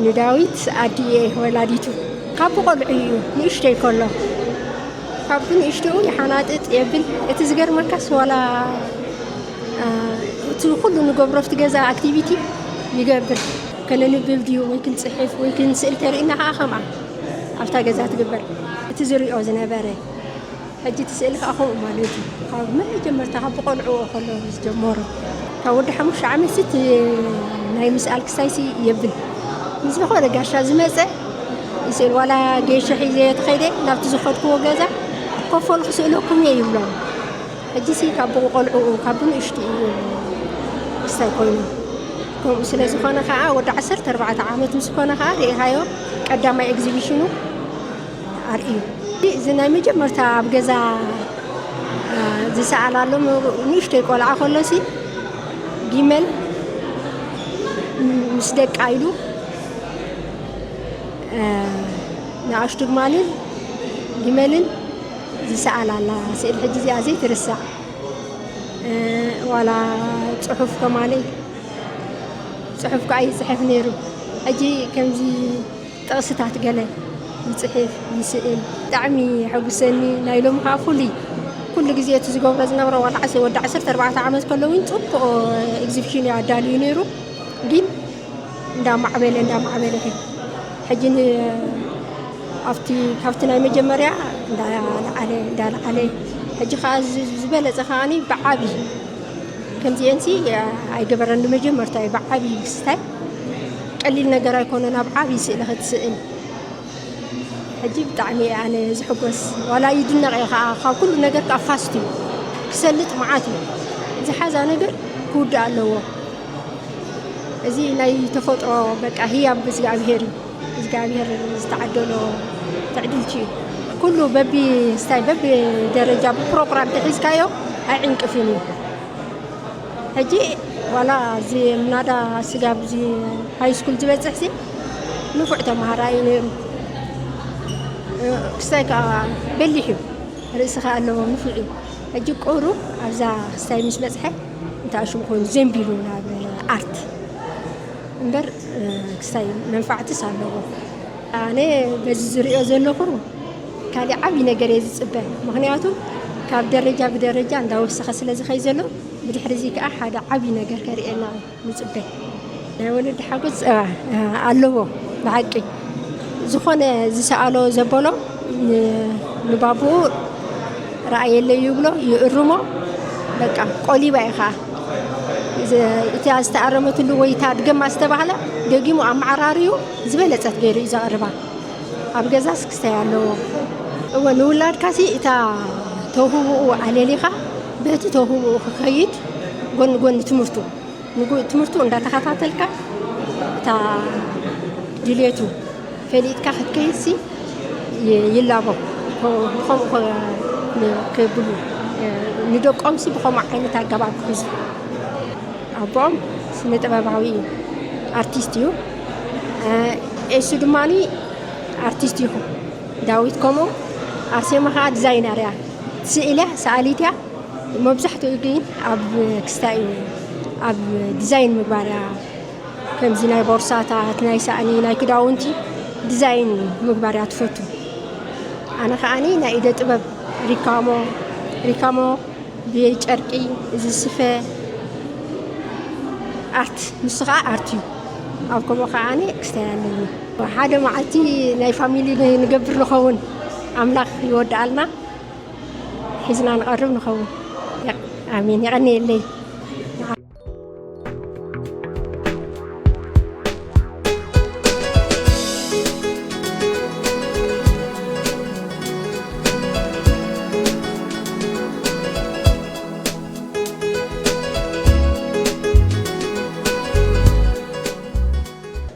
ንዳዊት ኣዲ'የ ወላዲቱ። ካብ ቆልዑ እዩ፣ ንእሽተይ ከሎ። ካብ ንእሽተኡ ይሓናጥጥ የብል። እቲ ዝገርመካስ ዋላ፣ አ፣ እቲ ኩሉ ንገብሮ ኣብቲ ገዛ ኣክቲቪቲ ይገብር። ከነንብብ ድዩ ወይ ክንጽሕፍ ወይ ክንስእል ተርእና ከኣ ከምኣ ኣብታ ገዛ ትግበር። እቲ ዝሪኦ ዝነበረ ሕጂ እቲ ስእሊ ከዓ ከምኡ ማለት እዩ። ካብ መጀመርታ ካብ ብቆልዕኡ ከሎ ዝጀመሮ፣ ካብ ወዲ ሓሙሽተ ዓመት ሲ እቲ ናይ ምስኣል ክሳይሲ የብል። ምስ ዝኾነ ጋሻ ዝመፀ ይስእል። ዋላ ጌሾ ሒዘ ተኸይደ ናብቲ ዝኸድክዎ ገዛ፣ ኮፈሉ ክስእለኩም እየ ይብሎም። ሕጂ ሲ ካብ ብቆልዕኡ ካብ ብንእሽቱ እዩ ክስታይ ኮይኑ። ከምኡ ስለ ዝኾነ ከዓ ወዲ ዓሰርተ ኣርባዕተ ዓመት ምስ ኮነ ከዓ ርኢኻዮ ቀዳማይ ኤግዚቢሽኑ ኣርእዩ። እዚ ናይ መጀመርታ ኣብ ገዛ ዝሰኣላሎም ንእሽተይ ቆልዓ ከሎሲ ጊመል ምስ ደቃ ኢሉ ንኣሽቱ ግማልን ጊመልን ዝሰኣላላ ስእል ሕጂ እዚኣ ዘይትርሳዕ። ዋላ ፅሑፍ ከማነይ ፅሑፍ ከዓ ይፅሕፍ ነይሩ። ሕጂ ከምዚ ጥቕስታት ገለ ይፅሕፍ ይስእል። ብጣዕሚ የሐጉሰኒ። ናይ ሎሚ ከዓ ፍሉይ፣ ኩሉ ግዜ እቲ ዝገብሮ ዝነበረ ዋላ ዓስ ወዲ ዓሰርተ ኣርባዕተ ዓመት ከሎ እውን ፅቡቕ ኤግዚቢሽን እዩ ኣዳልዩ ነይሩ። ግን እንዳማዕበለ እንዳማዕበለ ይኸይድ። ሕጂ ን ኣብቲ ካብቲ ናይ መጀመርያ እንዳለዓለ እንዳለዓለ ሕጂ ከዓ ዝ- ዝበለፀ ከዓኒ ብዓብዪ ከምዚአንሲ ኣይገበረን። ንመጀመርታ እዩ ብዓብዪ ክስታይ ቀሊል ነገር ኣይኮነን። ኣብ ዓብዪ ስእሊ ክትስእል ሕጂ ብጣዕሚ እየ ኣነ ዝሕጎስ። ዋላ ይድነቕ እየ ከዓ ካብ ኩሉ ነገር ከዓ ፋስት እዩ ክሰልጥ መዓት እዩ ዝሓዛ ነገር ክውዳእ ኣለዎ። እዚ ናይ ተፈጥሮ በቃ ህያብ እግዚኣብሄር እዩ። እግዚኣብሄር ዝተዓደሎ ትዕድልቲ እዩ። ኩሉ በቢ ስታይ በቢ ደረጃ ብፕሮግራም ተሒዝካዮ ኣይዕንቅፍን እዩ። ሕጂ ዋላ እዚ ምናዳ ስጋብ እዚ ሃይ ስኩል ዝበፅሕ ሲ ንፉዕ ተምሃራይ እዩ ነይሩ። ክስታይ ከዓ በሊሕ እዩ። ርእሲ ከዓ ኣለዎ ንፉዕ እዩ። ሕጂ ቁሩብ ኣብዛ ክስታይ ምስ በፅሐ እንታይ ሽም ኮይኑ ዘንቢሉ ናብ ኣርት እምበር ክስታይ መንፋዕትስ ኣለዎ። ኣነ በዚ ዝሪኦ ዘለኹ ካሊእ ዓብዪ ነገር እየ ዝፅበ። ምኽንያቱ ካብ ደረጃ ብደረጃ እንዳወሰኸ ስለ ዝኸይ ዘሎ ብድሕሪ እዚ ከዓ ሓደ ዓብዪ ነገር ከርእየና እዩ ንፅበ። ናይ ወለዲ ሓጎስ ኣለዎ ብሓቂ። ዝኾነ ዝሰኣሎ ዘበሎ ንባብኡ ረኣየለይ ይብሎ ይእርሞ። በቃ ቆሊባ እዩ ከዓ እታ ዝተኣረመትሉ ወይ እታ ድገማ ዝተባህለ ደጊሙ ኣመዓራርዩ ዝበለፀት ገይሩ እዩ ዘቕርባ። ኣብ ገዛስ ክስታይ ኣለዎ። እወ ንውላድካሲ እታ ተውህብኡ ኣለሊኻ በቲ ተውህብኡ ክኸይድ ጎኒ ጎኒ ትምህርቱ ንጉ- ትምህርቱ እንዳተኸታተልካ እታ ድሌቱ ፈሊጥካ ክትከይድሲ ይ- ይላቦ። ብኸ- ብኸምኡ ከ- ክብሉ ንደቆምሲ ብኸምኡ ዓይነት ኣገባብ ክሕዙ። ኣቦኦም ስነ ጥበባዊ እዩ፣ ኣርቲስት እዩ። ኤሱ ድማ ኣርቲስት ይኹ ዳዊት ከምኡ። ኣርሴማ ከዓ ዲዛይነር እያ፣ ስእሊ እያ፣ ሰኣሊት እያ። መብዛሕትኡ ግን ኣብ ክስታይ እዩ፣ ኣብ ዲዛይን ምግባር እያ። ከምዚ ናይ ቦርሳታት ናይ ሳእኒ ናይ ክዳውንቲ ዲዛይን ምግባር እያ ትፈቱ። ኣነ ከዓኒ ናይ ኢደ ጥበብ ሪካሞ ሪካሞ ብጨርቂ እዚ ስፈ ኣርት ንሱ ከዓ ኣርት እዩ። ኣብ ከምኡ ከዓኒ ክስታይ ኣለኒ። ሓደ መዓልቲ ናይ ፋሚሊ ንገብር ንኸውን ኣምላኽ ይወድኣልና። ሒዝና ንቐርብ ንኸውን። ኣሜን። የቐንየለይ።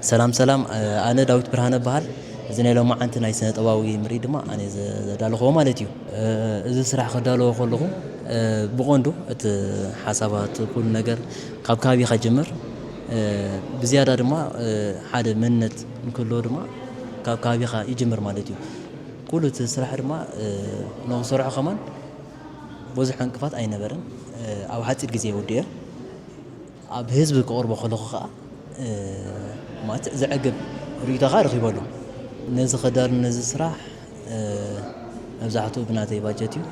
ሰላም ሰላም፣ ኣነ ዳዊት ብርሃነ እበሃል። እዚ ናይ ሎማዓንቲ ናይ ስነ ጥበባዊ ምርኢት ድማ ኣነ ዘዳለኽዎ ማለት እዩ። እዚ ስራሕ ከዳለዎ ከለኹ ብቐንዱ እቲ ሓሳባት ኩሉ ነገር ካብ ከባቢኻ ይጅምር። ብዝያዳ ድማ ሓደ መንነት ንክህልዎ ድማ ካብ ከባቢኻ ይጅምር ማለት እዩ። ኩሉ እቲ ስራሕ ድማ ንክሰርሖ ከማን ብዙሕ ዕንቅፋት ኣይነበረን። ኣብ ሓፂር ግዜ ወዲኤ ኣብ ህዝቢ ክቕርቦ ከለኹ ከዓ ማለት ዘዕግብ ርእይቶኻ ረኺበሉ። ነዚ ከዳሉ ነዚ ስራሕ መብዛሕትኡ ብናተይ ባጀት እዩ።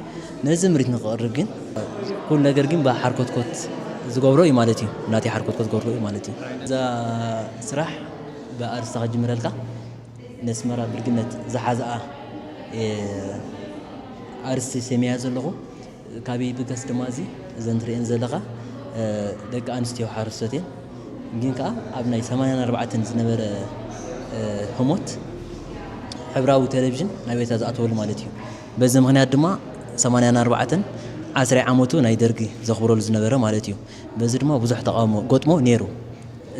ነዚ ምርኢት ንክቕርብ ግን ኩሉ ነገር ግን ብሓርኮትኮት ዝገብሮ እዩ ማለት እዩ። ብናተይ ሓርኮትኮት ዝገብሮ እዩ ማለት እዩ። እዛ ስራሕ ብኣርስታ ክጅምረልካ ነስመራ ብልግነት ዝሓዝኣ ኣርስቲ ሰሚያ ዘለኹ። ካብ ይብገስ ድማ እዚ እዘን ትርእየን ዘለኻ ደቂ ኣንስትዮ ሓረስቶት እየን። ግን ከዓ ኣብ ናይ ሰማንያን ኣርባዕተን ዝነበረ ህሞት ሕብራዊ ቴሌቪዥን ናብ ቤታ ዝኣተወሉ ማለት እዩ። በዚ ምኽንያት ድማ ሰማንያን ኣርባዕተን ዓስራይ ዓመቱ ናይ ደርጊ ዘኽብረሉ ዝነበረ ማለት እዩ። በዚ ድማ ብዙሕ ተቃውሞ ገጥሞ ነይሩ።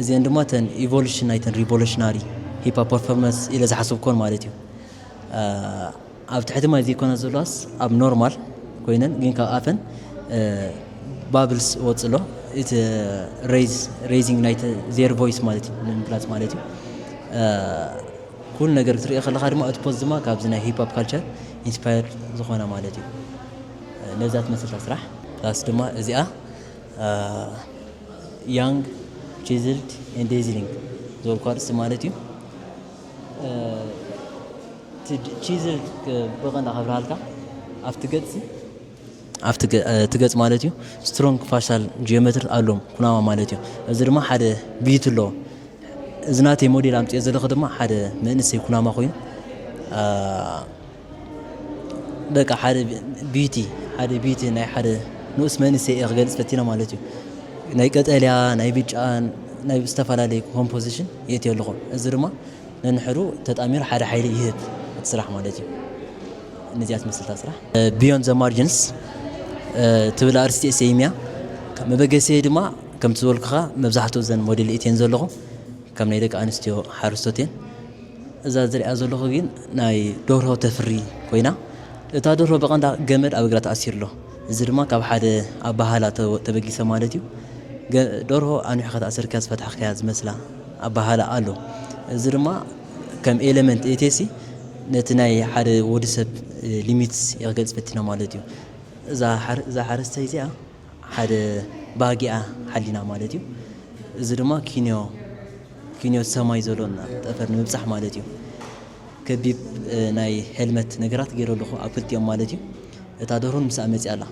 እዚአን ድማ ተን ኢቮሉሽን ናይተን ሪቮሉሽናሪ ሂፓ ፐርፎርመንስ ኢለ ዝሓሰብኮን ማለት እዩ። ኣብ ትሕቲ ማይ ዘይኮና ዘለዋስ ኣብ ኖርማል ኮይነን ግን ካብ ኣፈን ባብልስ ወፅሎ እቲ ሬዚንግ ናይ ዜር ቮይስ ማለት እዩ ንምግላፅ ማለት እዩ። ኩሉ ነገር ክትሪኦ ከለካ ድማ እቲ ፖዝ ድማ ካብዚ ናይ ሂፕ ካልቸር ኢንስፓየር ዝኾነ ማለት እዩ። ነዛ ትመስልታ ስራሕ ፕላስ ድማ እዚኣ ያንግ ቺዝልድ ኤንድ ዴዚሊንግ ዝበልኩ ኣርእስቲ ማለት እዩ። ቺዝልድ ብቐንዳ ከብርሃልካ ኣብቲ ገጽ ኣብቲ ገ- እቲ ገጽ ማለት እዩ ስትሮንግ ፋሻል ጂኦሜትሪ ኣለዎም ኩናማ ማለት እዩ። እዚ ድማ ሓደ ቢዩቲ ኣለዎ። እዚ ናተይ ሞዴል ኣምፅኦ ዘለኹ ድማ ሓደ መንእሰይ ኩናማ ኮይኑ በቃ ሓደ ቢዩቲ ሓደ ቢዩቲ ናይ ሓደ ንኡስ መንእሰይ እየ ክገልፅ ፈቲነ ማለት እዩ። ናይ ቀጠልያ ናይ ብጫ ናይ ዝተፈላለየ ኮምፖዚሽን የእትዮ ኣለኹ። እዚ ድማ ነንሕዱ ተጣሚሩ ሓደ ሓይሊ ይህብ እቲ ስራሕ ማለት እዩ። ነዚኣ ትመስልታ ስራሕ ቢዮንድ ዘ ማርጅንስ ትብል ኣርስቲ እየ ሰይምያ። መበገሲየ ድማ ከምቲ ዝበልኩኻ መብዛሕትኡ ዘን ሞዴል እትየን ዘለኹ ከም ናይ ደቂ ኣንስትዮ ሓረስቶት እየን። እዛ ዝሪኣ ዘለኹ ግን ናይ ደርሆ ተፍሪ ኮይና እታ ደርሆ ብቐንዳ ገመድ ኣብ እግራ ተኣሲሩ ኣሎ። እዚ ድማ ካብ ሓደ ኣባሃላ ተበጊሰ ማለት እዩ። ደርሆ ኣንዊሕካ ተኣሰርካ ዝፈታሕካያ ዝመስላ ኣባሃላ ኣሎ። እዚ ድማ ከም ኤለመንት ኤቴሲ ነቲ ናይ ሓደ ወዲ ሰብ ሊሚትስ የክገልፅ ፈቲና ማለት እዩ። እዛ ሓረስታይ እዚኣ ሓደ ባህጊኣ ሓሊና ማለት እዩ። እዚ ድማ ኪንዮ ኪንዮ ሰማይ ዘሎ ጠፈር ንምብፃሕ ማለት እዩ። ከቢብ ናይ ሄልመት ነገራት ገይረ ኣለኹ ኣብ ክልቲኦም ማለት እዩ። እታ ደርሆን ምስኣ መፅያ ኣላ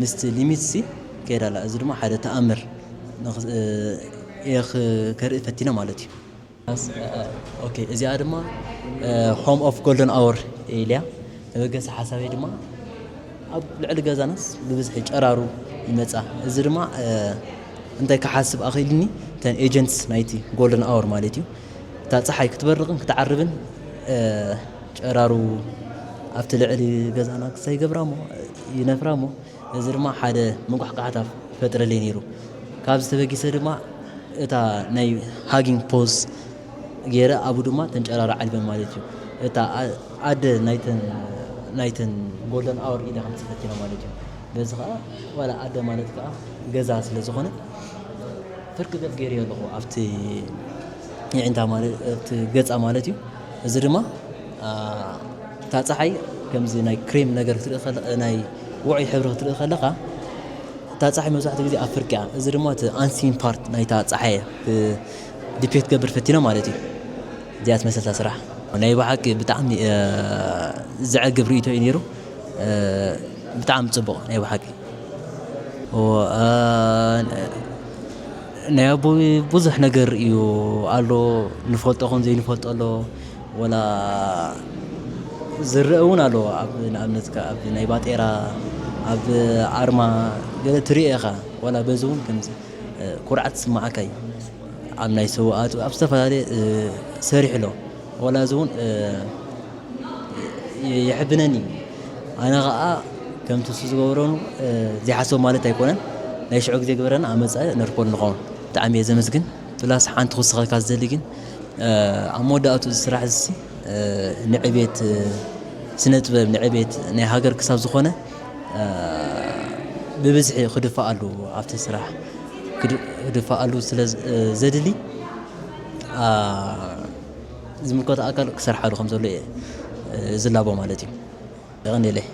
ምስቲ ሊሚት ሲ ከይዳ ኣላ። እዚ ድማ ሓደ ተኣምር ከርኢ ፈቲነ ማለት እዩ። ኦኬ፣ እዚኣ ድማ ሆም ኦፍ ጎልደን ኣወር ኢልያ። መበገሲ ሓሳበይ ድማ ኣብ ልዕሊ ገዛናስ ብብዝሒ ጨራሩ ይመፃ። እዚ ድማ እንታይ ክሓስብ ኣኽኢልኒ እተን ኤጀንትስ ናይቲ ጎልደን ኣወር ማለት እዩ። እታ ፀሓይ ክትበርቕን ክትዓርብን ጨራሩ ኣብቲ ልዕሊ ገዛና ክሳይ ይገብራ እሞ ይነፍራ እሞ እዚ ድማ ሓደ መጓሕጋሕታ ፈጥረለይ ነይሩ። ካብ ዝተበጊሰ ድማ እታ ናይ ሃጊንግ ፖዝ ገይረ ኣብኡ ድማ ተንጨራራ ዓልበን ማለት እዩ። እታ ኣደ ናይተን ጎልደን ኣወር ኢዳ ከም ትፈቲና ማለት እዩ። በዚ ከዓ ዋላ ኣደ ማለት ከዓ ገዛ ስለ ዝኾነ ፍርቂ ገፅ ገይረ ኣለኹ ኣብቲ ይዕንታ ማለት ኣብቲ ገፃ ማለት እዩ። እዚ ድማ እታ ፀሓይ ከምዚ ናይ ክሬም ነገር ክትርኢ ከለ ናይ ውዑይ ሕብሪ ክትርኢ ከለካ እታ ፀሓይ መብዛሕትኡ ግዜ ኣብ ፍርቂ እያ። እዚ ድማ እቲ ኣንሲን ፓርት ናይታ ፀሓይ ዲፔክት ገብር ፈቲኖ ማለት እዩ። እዚኣ ትመስልታ ስራሕ ናይ ብሓቂ ብጣዕሚ ዘዕግብ ርእይቶ እዩ ነይሩ። ብጣዕሚ ፅቡቕ ናይ ብሓቂ ናይ ኣቦይ ብዙሕ ነገር እዩ ኣሎ። ንፈልጦ ከም ዘይንፈልጦ ኣሎ። ወላ ዝረአ እውን ኣሎ። ኣብ ንኣብነት ከ ኣብ ናይ ባጤራ ኣብ ኣርማ ገለ ትሪኦ ኢኻ። ወላ በዚ እውን ከምዚ ኩርዓት ዝስማዓካ እዩ። ኣብ ናይ ሰውኣቱ ኣብ ዝተፈላለየ ሰሪሑ ኣሎ። ወላ እዚ እውን የሕብነኒ። ኣነ ከዓ ከምቲ እሱ ዝገበረኑ ዘይሓሰቡ ማለት ኣይኮነን። ናይ ሽዑ ግዜ ግበረና ኣብ መፃኢ ነርኮል ንኸውን። ብጣዕሚ እየ ዘመስግን። ፕላስ ሓንቲ ክውስኸልካ ዝደሊ ግን ኣብ መወዳእቱ እዚ ስራሕ እዚ ንዕቤት ስነ ጥበብ ንዕቤት ናይ ሃገር ክሳብ ዝኾነ ብብዝሒ ክድፋኣሉ ኣብቲ ስራሕ ክድፋኣሉ ስለ ዘድሊ ዝምልከቶ ኣካል ክሰርሓሉ ከም ዘሎ እየ ዝላቦ ማለት እዩ። የቐንየለይ።